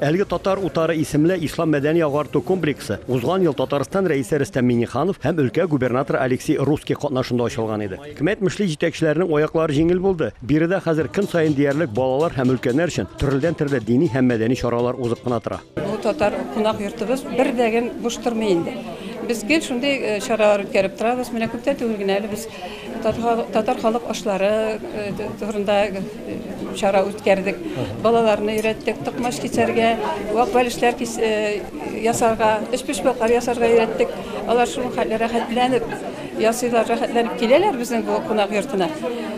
Әлеге Татар утары исемле ислам мәдәни агарту комплексы узган ел Татарстан Рәисе Рөстәм Миңнеханов һәм өлкә губернаторы Алексей Русских катнашында ачылган иде. Кем әйтмешли, җитәкчеләрнең аяклары җиңел булды. Биредә хәзер көн саен диярлек балалар һәм өлкәннәр өчен төрледән-төрле дини һәм мәдәни чаралар узып кына тора. Бу татар кунак йортыбыз бер дә гел буш тормый инде. Без гел шундый чаралар үткәреп торабыз. Менә күптән түгел генә әле без татар халык ашлары турында чара үткәрдек. Балаларны өйрәттек, токмач кисәргә, вак бәлешләр ясарга, өчпочмаклар ясарга өйрәттек. Алар шул хәтле рәхәтләнеп ясыйлар, рәхәтләнеп киләләр безнең бу кунак йортына.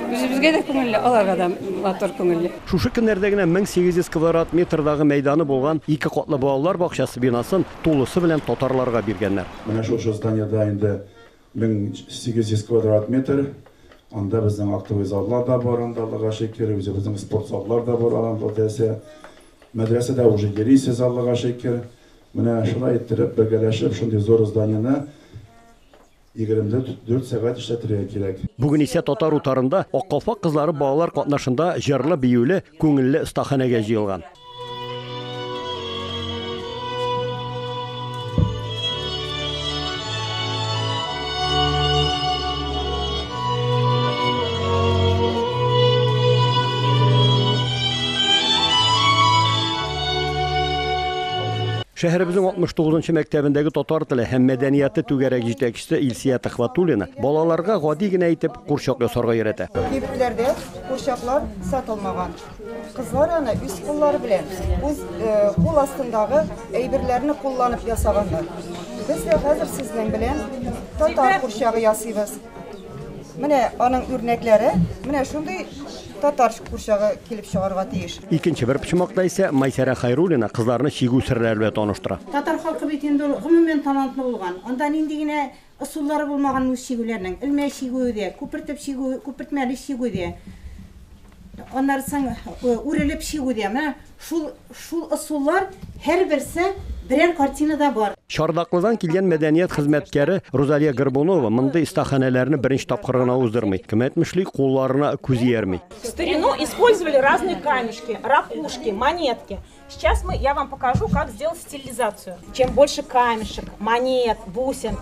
Үзебезгә дә күңелле, аларга да матур күңелле. Шушы көннәрдә генә 1800 квадрат метрдагы мәйданы булган ике катлы балалар бакчасы бинасын тулысы белән татарларга биргәннәр. Менә шушы зданиедә инде 1800 квадрат метр. Анда безнең актовый заллар да бар, анда Аллага шөкер, үзебезнең спорт заллар да бар, алар мәдрәсә. Мәдрәсәдә уже йөрисез, Аллага шөкер. Менә шулай иттереп, бергәләшеп, шундый зур зданиене 24 сәгать эшләтергә кирәк. Бүген исә Татар утарында Ак калфак кызлары балалар катнашында җырлы-биюле, күңелле остаханәгә җыелган. Шәһәребезнең 69 нчы мәктәбендәге татар теле һәм мәдәнияте түгәрәк җитәкчесе Илсия Төхвәтуллина балаларга гади генә итеп курчак ясарга өйрәтә. Кибетләрдә курчаклар сатылмаган. Кызлар аны үз куллары белән, үз кул астындагы әйберләрне кулланып ясаганнар. Без дә хәзер сезнең белән татар курчагы ясыйбыз. Менә аның үрнәкләре, менә шундый татар курчагы килеп чыгарга тиеш. Икенче бер почмакта исә Майсәрә Хайруллина кызларны чигү серләре белән таныштыра. Татар халкы бит инде ул гомумән талантлы булган. Анда нинди генә ысуллары булмаган үз чигүләрнең. Элмә чигүе дә, күпертеп чигү, күпертмәле чигү дә. Аннары соң үрелеп чигү дә. Менә шул, шул ысуллар һәрберсе берәр картинада бар. Чардаклыдан килгән мәдәният хезмәткәре Рузалия Горбунова мондый остаханәләрне беренче тапкыр гына уздырмый. Кем әйтмешли, кулларына күз иярми. В старину использовали разные камешки, ракушки, монетки. Сейчас я вам покажу, как сделать стилизацию. Чем больше камешек, монет, бусин,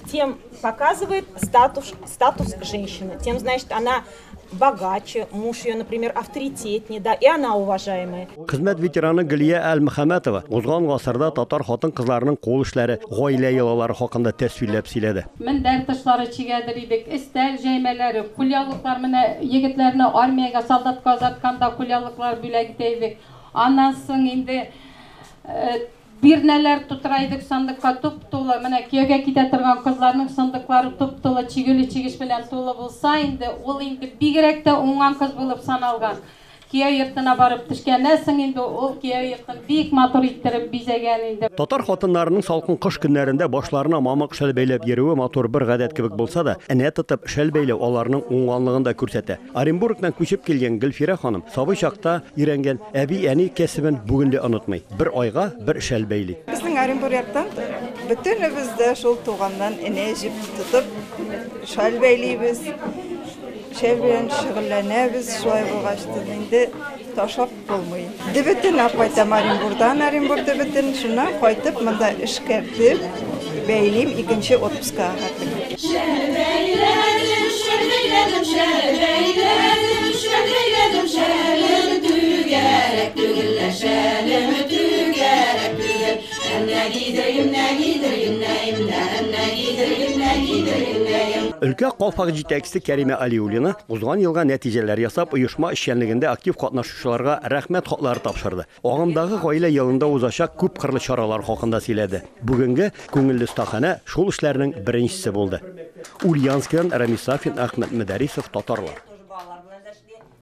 тем показывает статус женщины. Тем, значит, она богаче, муж ее, например, авторитетнее, да, и она уважаемая. Хезмәт ветераны Галия Әлмөхәммәтова узган гасырда татар хатын-кызларының кул эшләре, гаилә йолалары хакында тәсвирләп сөйләде. Мендәр тышлары чигәдер идек, өстәл җәймәләре, кулъяулыклар, менә егетләрне армиягә солдатка озатканда кулъяулыклар бүләк итә идек. Аннан соң инде бирнәләр тутыра идек сандыкка туп-тулы. Менә кияүгә китә торган кызларның сандыклары туп-тулы чигүле чигеш белән тулы булса инде, ул инде бигрәк тә уңган кыз булып саналган. Кияү йортына барып төшкәннән соң инде ул кияү йортын бик матур иттереп бизәгән инде. Татар хатыннарының салкын кыш көннәрендә башларына мамык шәл бәйләп йөрүе матур бер гадәт кебек булса да, энә тотып шәл бәйләү аларның уңганлыгын да күрсәтә. Оренбургтан күчеп килгән Гөлфирә ханым сабый чакта өйрәнгән әби-әни кәсебен бүген дә онытмый. Бер айга бер шәл бәйли. Безнең Оренбург яктан бөтенебез дә шул туганнан энә җеп тотып шәл бәйлибез. Шәл белән шөгыльләнәбез, шулай булгач инде ташлап булмый. Дебетен алып кайтам Оренбургтан, Оренбург дебетен, шуннан кайтып монда эшкәртеп бәйлим икенче отпускага хәтле. Шәл бәйләдем, шәл бәйләдем, шәл бәйләдем, шәл бәйләдем, шәлем түгәрәк түгел, шәлем түгәрәк түгел. Әннә гидерим, нә гидерим, нә имнә, әннә гидерим, нә гидерим, нә им. Өлкә калфак җитәкчесе Кәримә Алиуллина узган елга нәтиҗәләр ясап, оешма эшчәнлегендә актив катнашучыларга рәхмәт хатлары тапшырды. Агымдагы гаилә елында узачак күп кырлы чаралар хакында сөйләде. Бүгенге күңелле остаханә шул эшләрнең беренчесе булды. Ульяновскидан Рамис Сафин, Әхмәт Мөдәрисов, Татарлар.